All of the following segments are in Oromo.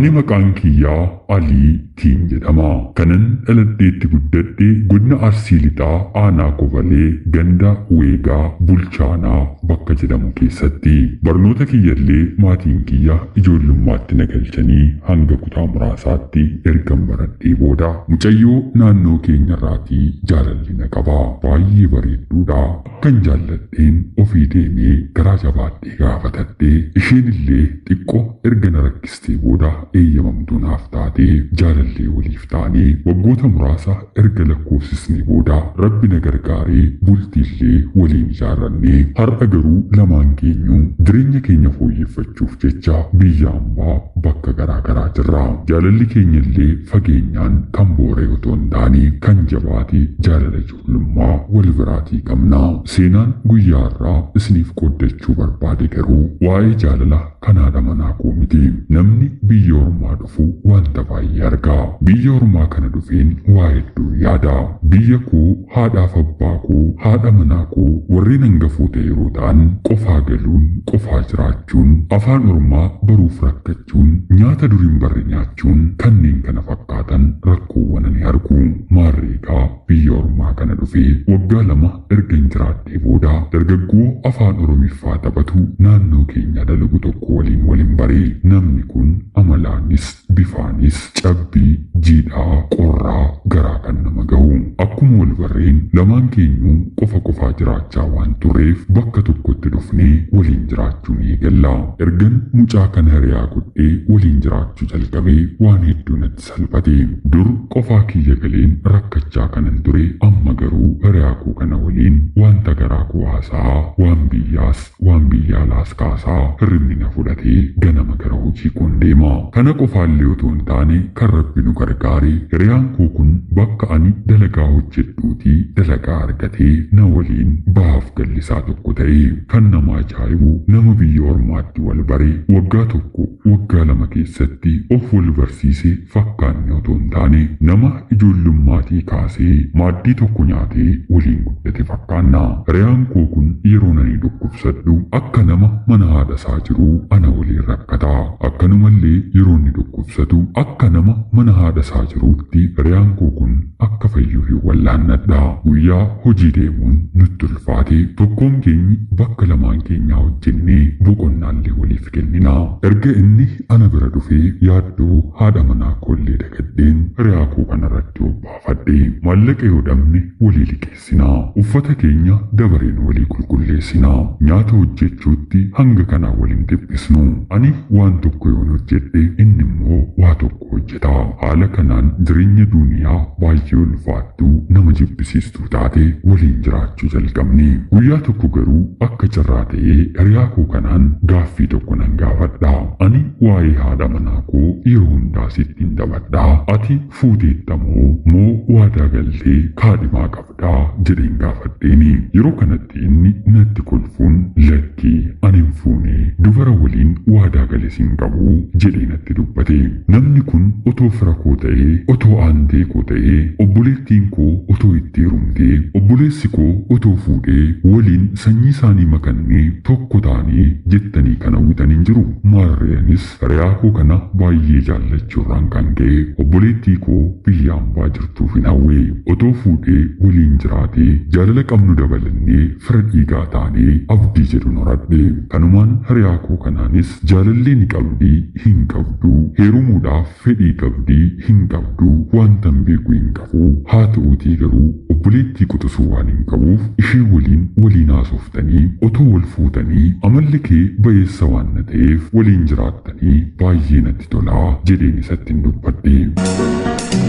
Ani maqaan kiyyaa Alii Tiin jedhama. Kanan dhaladheetti guddadhe godina Arsii Lixaa aanaa Kofalee ganda Weegaa Bulchaanaa bakka jedhamu keessatti. Barnoota kiyyallee maatiin kiyya ijoollummaatti na galchanii hanga kutaa muraasaatti ergan baradhee booda mucayyoo naannoo keenyarraatii jaalalli na qaba. Baay'ee bareedduudha. Akkan jaalladheen ofii deemee garaa jabaadhee gaafatadhee isheen illee xiqqoo erga na rakkistee booda eeyyamamtuu naaf taatee jaalallee waliif taanee waggoota muraasa erga lakkoofsisnee booda Rabbi na gargaaree bultiillee waliin ijaarrannee har'a garuu lamaan keenyuu jireenya keenya fooyyeffachuuf jecha biyya hambaa bakka garaa garaa jirra. Jaalalli keenya illee fageenyaan kan boora'e otoo hin taane kan jabaate jaalala ijoollummaa wal biraatii qabna. Seenaan guyyaa har'aa isiniif qooddachuu barbaade garuu waa'ee jaalala kan haadha manaa koo miti. Namni biyya ormaa dhufu wanta baay'ee arga. Biyya ormaa kana dhufeen waa hedduu yaada. Biyya koo, haadhaaf abbaa koo, haadha manaa koo warreen hangafoota yeroo ta'an qofaa galuun, qofaa jiraachuun, afaan ormaa baruuf rakkachuun, nyaata dur hin barre nyaachuun kanneen kana fakkaatan rakkoowwan ani argu. Maarreegaa biyya ormaa kana dhufee waggaa 2 erga hin jiraadhee booda dargaggoo afaan Oromiffaa taphatu naannoo keenya dalagu tokko waliin waliin baree. Namni kun amalaanis bifaanis cabbii jiidhaa qorraa garaa kan nama gahu. Akkuma wal barreen lamaan keenyuu qofa qofaa jiraachaa waan turreef bakka tokkotti dhufnee waliin jiraachuu ni eegalla. Ergan mucaa kana hiriyaa godhee waliin jiraachuu jalqabee waan hedduu natti salphate. Dur qofaa kiyya galeen rakkachaa kanan ture amma garuu hiriyaa koo kana waliin wanta garaa koo haasa'aa, waan biyyaas waan biyya alaas kaasaa hirribni na fudhatee ganama gara hojii koon deema. Kana qofaallee otoo hin taane kan Rabbi nu gargaare hiriyaan koo kun bakka ani dalagaa hojjedhuutii dalagaa argatee na waliin bahaaf gallisaa tokko ta'e. Kan nama ajaa'ibu nama biyya ormaatti wal bare waggaa 1 waggaa 2 keessatti of wal barsiise fakkaanne otoo hin taane nama ijoollummatii kaasee maaddii tokko nyaatee waliin guddate fakkaanna. Hiriyaan koo kun yeroo ani dhukkubsadhu akka nama mana haadha isaa jiruu ana waliin rakkata. Akkanumallee yeroo inni dhukkubsatu akka nama mana haadha isaa jiruutti hiriyaan koo kun akka fayyuuf hin wallaannadha. Guyyaa hojii deemuun nutti ulfaate tokkoon keenyi bakka lamaan keenyaa hojjennee boqonnaallee waliif kennina. Erga inni ana bira dhufee yaaddoo haadha manaa koollee dagadheen hiriyaa koo kanarratti obbaafadhe. Maallaqa yoo dhabne walii liqeessina. Uffata keenya dabareen walii qulqulleessina. Nyaata hojjechuutti hanga kanaa waliin dhiphisnu. Ani waan tokko yoon hojjedhe inni immoo waa tokko hojjeta. Haala kanaan jireenya duuniyaa baay'ee ulfaattuu nama jibbisiistuu taate waliin jiraachuu jalqabne. Guyyaa tokko garuu akka carraa ta'ee hiriyaa koo kanaan gaaffii tokko nan gaafadha. Ani waa'ee haadha manaa koo yeroo hundaa sitti hin taphadha. Ati fuuteetta moo moo waadaa galtee kaadhimaa qabdaa jedheen gaafadheeni. Yeroo kanatti inni natti kolfuun lakkii ani hin fuune, dubara waliin waadaa gales hin qabu jedhee natti dubbate. Namni kun otoo fira koo ta'ee, otoo aantee koo ta'ee, obboleettiin koo otoo itti heerumtee, obboleessi koo otoo fuudhee waliin sanyii isaanii makannee tokko taanee jettanii kan hawwitan hin jiru. Maarreenis hiriyaa koo kana baay'ee jaallachuurraan kan ka'e obboleettii koo biyya hambaa jirtuuf hin hawwe. Otoo fuudhee waliin jiraatee jaalala qabnu dabalannee fira dhiigaa taanee abdii jedhu horadhe. Kanumaan hiriyaa koo kanaanis jaalallee ni qabdii hin qabdu, heerumuudhaaf fedhii qabdii hin qabdu, wanta hin beeku hin qabu. Haa ta'uutii garuu obboleettii quxisuu waan hin qabuuf ishee waliin waliin haasoftanii otoo wal fuutanii amalli kee ba'eessa waan na ta'eef waliin jiraattanii baay'ee natti tolaa jedheen isatti hin dubbadhe.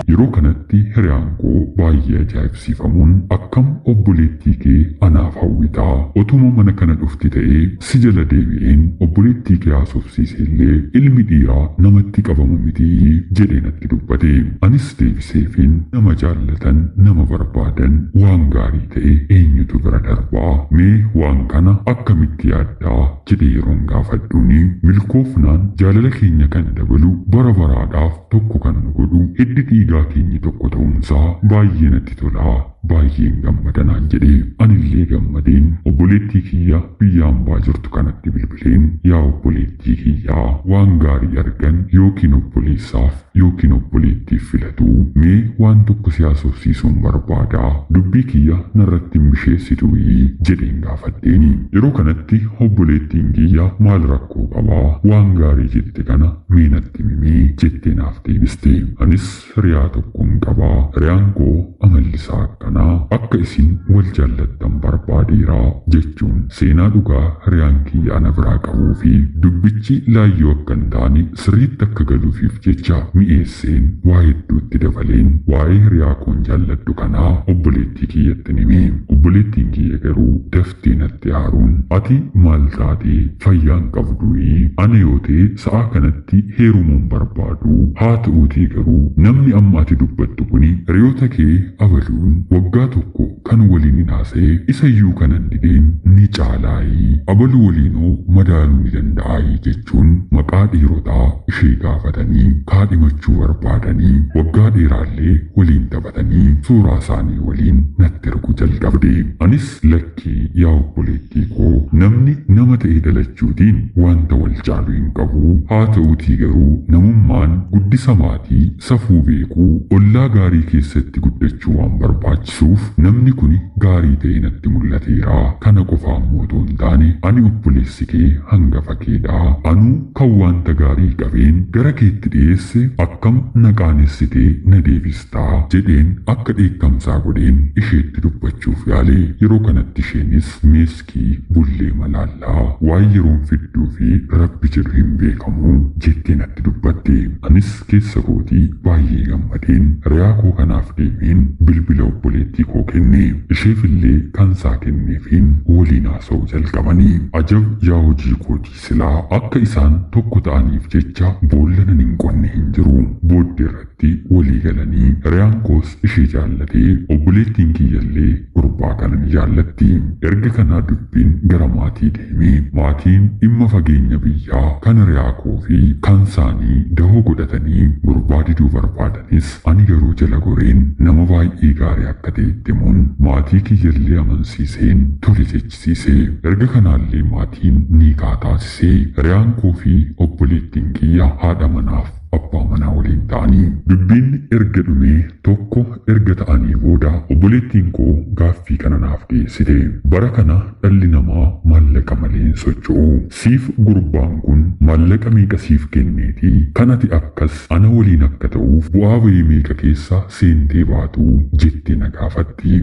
Yeroo kanatti Hiriyaan koo baay'ee ajaa'ibsiifamuun akkam obboleettii kee anaaf hawwitaa, otuma mana kana dhufti ta'ee si jala deebi'een obboleettii kee haasofsiise illee ilmi dhiiraa namatti qabama miti jedhee natti dubbate. Anis deebiseefiin nama jaallatan, nama barbaadan, waan gaarii ta'e eenyutu bira darbaa, mee waan kana akkamitti yaaddaa jedhee yeroon gaafadhuuni milkoofnaan jaalala keenya kan dabalu, bara baraadhaaf tokko kan nu godhu hiddi dhiigaa keenya tokko ta'uunsaa baay'ee natti tolaa, baay'een gammadanaan jedhe. Anillee gammadeen obboleettii kiyya biyya hambaa jirtu kanatti bilbileen, yaa obboleettii kiyyaa, waan gaarii argan yookiin obboleessaaf yookiin obboleettiif filatu, mee waan tokko si haasofsiisuun barbaadaa, dubbii kiyya narratti hin bisheessituu jedheen gaafadheeni. Yeroo kanatti obboleettiin kiyya maal rakkoo qabaa, waan gaarii jette kana mee natti himii jettee naaf deebiste. Anis hiriyaa tokkoon qabaa, hiriyaan koo amalli isaa akkanaa, akka isin wal jaallattan barbaadeera jechuun seenaa dhugaa hiriyaan kiyya ana biraa qabuu fi dubbichi laayyoo akka hin taane sirriitti akka galuufiif jecha mi'eesseen waa hedduutti dabaleen waa'ee hiriyaa koon jaalladhu kanaa obboleettii kiyyatti hime. Obboleettiin kiyya garuu daftee natti aaruun, ati maal taatee, fayyaan qabduyi, ana yoo ta'e sa'a kanatti heerumuun barbaadu, haa ta'uutii garuu namni amma ati dubbattu kuni hiriyoota kee abaluun waggaa tokko kan waliin hin haasa'e isayyuu kanan dideen ni caalaayii, abaluu waliinoo madaaluu ni danda'aayii jechuun maqaa dhiirotaa ishee gaafatanii kaadhimachuu barbaadanii waggaa dheeraallee waliin taphatanii suuraa isaanii waliin natti erguu jalqabde. Anis lakkii yaa obboleettii koo, namni nama ta'e dhalachuutiin wanta wal caalu hin qabu, haa ta'uutii garuu namummaan guddisa maatii, safuu beekuu, ollaa gaarii keessatti guddachuu waan barbaachisuuf namni kun gaarii ta'e natti mul'ateera. Kana qofaan otoo hin taane ani obboleessi kee hangafa keedha. Anuu kan wanta gaarii qabeen gara keetti dhiyeesse akkam na qaanessitee na deebistaa jedheen akka dheekkamsaa godheen isheetti dubbachuuf yaale. Yeroo kanatti isheenis meeskii bullee malaallaa, waan yeroon fidduu fi rabbi jedhu hin beekamu jettee natti dubbatte. Anis keessa kootii baay'ee gammadeen hiriyaa koo kanaaf deemeen bilbila obboleettii koo kenne. Isheefillee kansaa kenneefiin waliin haasa'uu jalqabanii. Ajab yaa hojii kootii, silaa akka isaan tokko ta'aniif jecha boolla nan hin qonne hin jiru. Booddee irratti walii galanii hiriyaan koos ishee jaallatee obboleettiin kiyyallee gurbaa kana ni jaallatti. Erga kanaa dubbiin gara maatii deemee maatiin dhimma fageenya biyyaa kan hiriyaa koo fi kan isaanii dahoo godhatanii gurbaa diduu barbaadanis, ani garuu jala goreen nama baay'ee gaarii akka ta'e itti himuun maatii kiyyallee amansiiseen tole jechisiise. Erga kanaallee maatiin niikaa taasisee hiriyaan koo fi obboleettiin kiyya haadha manaaf abbaa manaa waliin ta'anii dubbiin erga dhumee tokko erga ta'anii booda obboleettiin koo gaaffii kana naaf dhiyeessite. Bara kana dhalli namaa maallaqa malee hin socho'u. Siif gurbaan kun maallaqa meeqa siif kenneeti kan ati akkas ana waliin akka ta'uuf bu'aa bahii meeqa keessa seentee baatu jettee na gaafatti.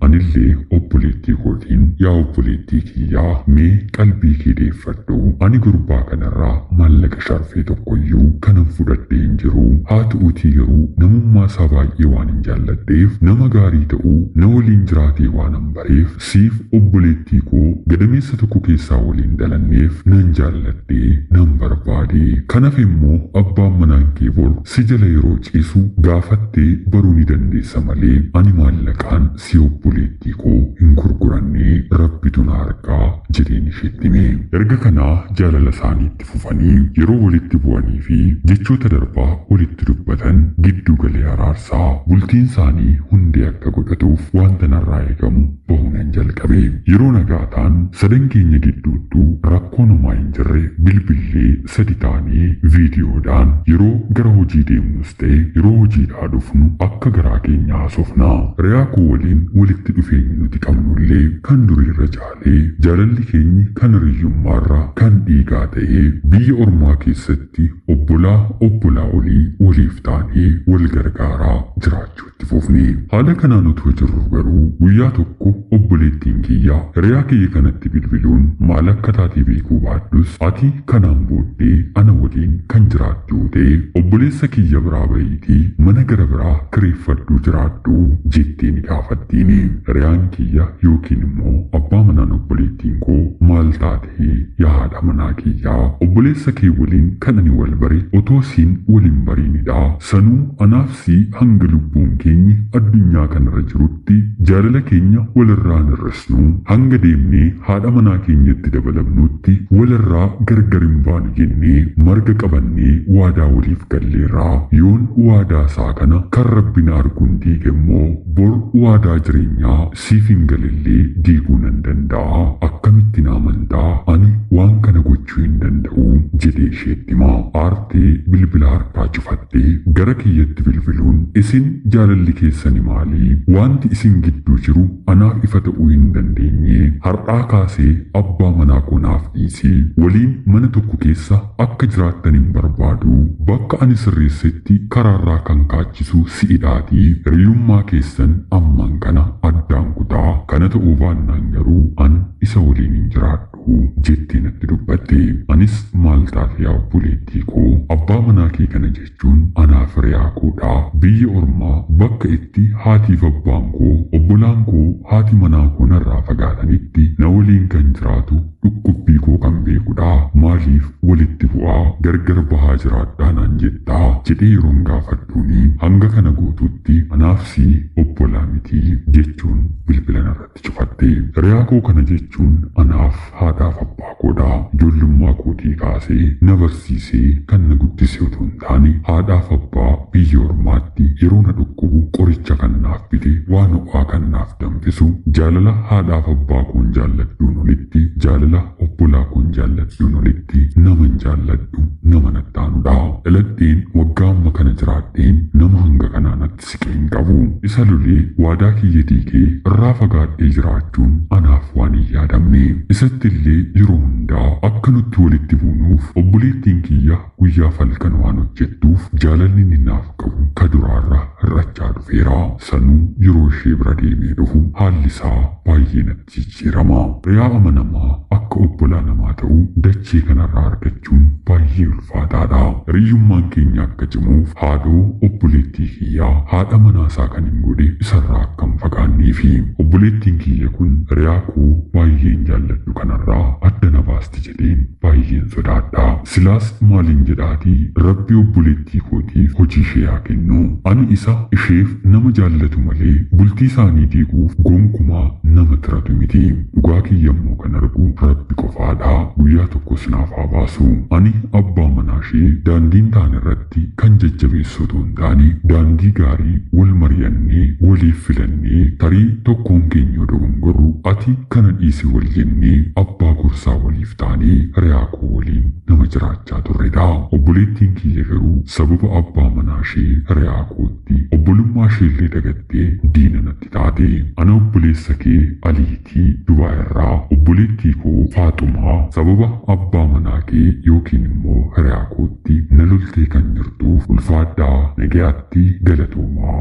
Anillee obboleettii kootiin, yaa obboleettii kiyyaa, mee qalbii kee deeffadhu, ani gurbaa kanarraa maallaqa sharfee tokkoyyuu kanan fudhadhee hin jiru, haa ta'uutii garuu namummaa isaa baay'ee waan hin jaalladheef, nama gaarii ta'uu na waliin jiraatee waan hin bareef, siif obboleettii koo gadameessa tokko keessaa waliin dhalanneef nan jaalladhee nan barbaade. Kanaaf immoo abbaan manaan kee bor si jala yeroo ciisu gaafattee baruu ni dandeessa malee ani maallaqaan si obboleettii koo hin gurguranne, rabbitu na argaa jedheen isheetti hime. Erga kanaa jaalala isaanii itti fufanii yeroo walitti bu'anii fi jechoota darbaa walitti dubbatan gidduu galee araarsaa bultiin isaanii hundee akka godhatuuf wanta narraa eegamu bahuunan jalqabe. Yeroo nagaa ta'an sadan keenya gidduuttuu rakkoon homaa hin jirre bilbillee sadi taanee viidiyoodhaan yeroo gara hojii deemnus ta'e yeroo hojiidhaa dhufnu akka garaa keenya haasofna. Hiriyaa koo waliin walitti dhufeenyi nuti qabnullee kan durii duriirra caalee, jaalalli keenyi kan hiriyyummaarraa kan dhiigaa ta'ee, biyya ormaa keessatti obbolaa obbolaa olii waliif taanee wal gargaaraa jiraachuu itti fufne. Haala kanaan otoo jirru garuu guyyaa tokko obboleettiin kiyya hiriyaa kiyya kanatti bilbiluun, maal akka taate beekuu baadhus, ati kanaan booddee ana waliin kan jiraattu yoo ta'e obboleessa kiyya biraa bahiitii mana gara biraa kireeffadhuu jiraadhu jettee ni gaafattiini. Hiriyaan kiyya yookiin immoo abbaa manaan obboleettiin koo, maal taate yaa haadha manaa kiyyaa? Obboleessa kee waliin kan ani wal bare otoo siin waliin bariinidha. Sanuu anaaf si hanga lubbuun keenyi addunyaa kanarra jirutti jaalala keenya walirraa hin hir'isnu, hanga deemnee haadha manaa keenyatti dabalamnutti walirraa gargar hin baanu jennee marga qabannee waadaa waliif galleerraa. Yoon waadaa isaa kana kan rabbi na arguun diige immoo bor waadaa jireenyaa siif hin galillee diiguu nan danda'a. Akkamitti na amantaa? Ani waan kana gochuu hin danda'u jedhee isheetti hima. Aartee bilbila harkaa cufattee gara kiyyatti bilbiluun, isin jaalalli keessani maali? Wanti isin gidduu jiru anaaf ifa ta'uu hin dandeenye. Har'aa kaasee abbaa manaa koo naaf dhiisi. Waliin mana tokko keessa akka jiraattan hin barbaadu. Bakka ani sirreessetti karaarraa kan kaachisu si'idhaatii hiriyummaa keessan ammaan kana addaan kutaa. Kana ta'uu baannaan garuu an isa waliin hin jiraadhu jettee natti dubbatte. Anis, maal taate yaa obboleettii koo? Abbaa manaa kee kana jechuun anaaf hiriyaa koodha. Biyya ormaa bakka itti haatiif abbaan koo, obbolaan koo, haati manaa koo narraa fagaatanitti na waliin kan jiraatu, dhukkubbii koo kan beekudha. Maaliif walitti bu'aa gargar bahaa jiraadhaa naan jettaa jedhee yeroon gaafadhuuni, hanga kana guutuutti anaaf si obbolaa miti jechuun bilbila narratti cufatte. Hiriyaa koo kana jechuun anaaf haadhaaf abbaa koodha. Ijoollummaa kootii kaasee na barsiisee kan na guddise otoo hin taane, haadhaaf abbaa biyya ormaatti yeroo na dhukkubu qoricha kan naaf bite, waan ho'aa kan naaf danfisu, jaalala haadhaaf abbaa koon jaalladhuun olitti, jaalala obbolaa koon jaalladhuun olitti naman jaalladhu, nama nattaanudha. Dhaladheen waggaa amma kana jiraadheen nama hanga kanaa natti siqee hin qabu. Isa lolee waadaa kiyya diigee irraa fagaadhee jiraachuun anaaf waan hin yaadamne. Isatti illee yeroo hundaa akka nutti walitti buunuuf obboleettiin kiyya guyyaa falkan waan hojjettuuf jaalalli inni naaf qabu ka duraarra hir'achaa dhufeera. Sanuu yeroo ishee bira deemee dhufu haalli isaa baay'ee natti jijjiirama. Hiriyaa amanamaa akka obbolaa namaa ta'u dachee kanarraa argachuun baay'ee ulfaataadha. Hiriyyummaan keenya akka cimuuf haadhoo obboleettii kiyyaa haadha manaasaa kan hin godhe isarraa akka hin fagaannee fi obboleettiin kiyya kun hiriyaa koo baay'een jaalladhu kanarraa adda na baasti jedheen baay'een sodaadha. Silaas maaliin jedhaatii, rabbi obboleettii kootiif hojii ishee haa kennu. Ani isa isheef nama jaallatu malee bultii isaanii diiguuf gonkumaa nama tiratu miti. Dhugaa kiyyammoo kan argu rabbi qofaadha. Guyyaa tokkos naaf haa baasu. Ani abbaa manaa ishee daandiin ta'an irratti kan jajjabeessu otoo hin taane, daandii gaarii wal mari'annee waliif filannee, tarii tokkoon keenya dogongorru ati kana dhiisi wal jennee abbaa gorsaa waliif taanee hiriyaa koo waliin nama jiraachaa turredha. Obboleettiin kiyya garuu sababa abbaa manaa ishee hiriyaa kootti obbolummaa ishee illee dagattee diina natti taate. Ana obboleessa kee Aliitii Dubaa irraa, obboleettii koo Faaxumaa sababa abbaa manaa kee yookiin immoo hiriyaa kootti na loltee kan jirtuuf ulfaadhaa, nagayaatti, galatoomaa.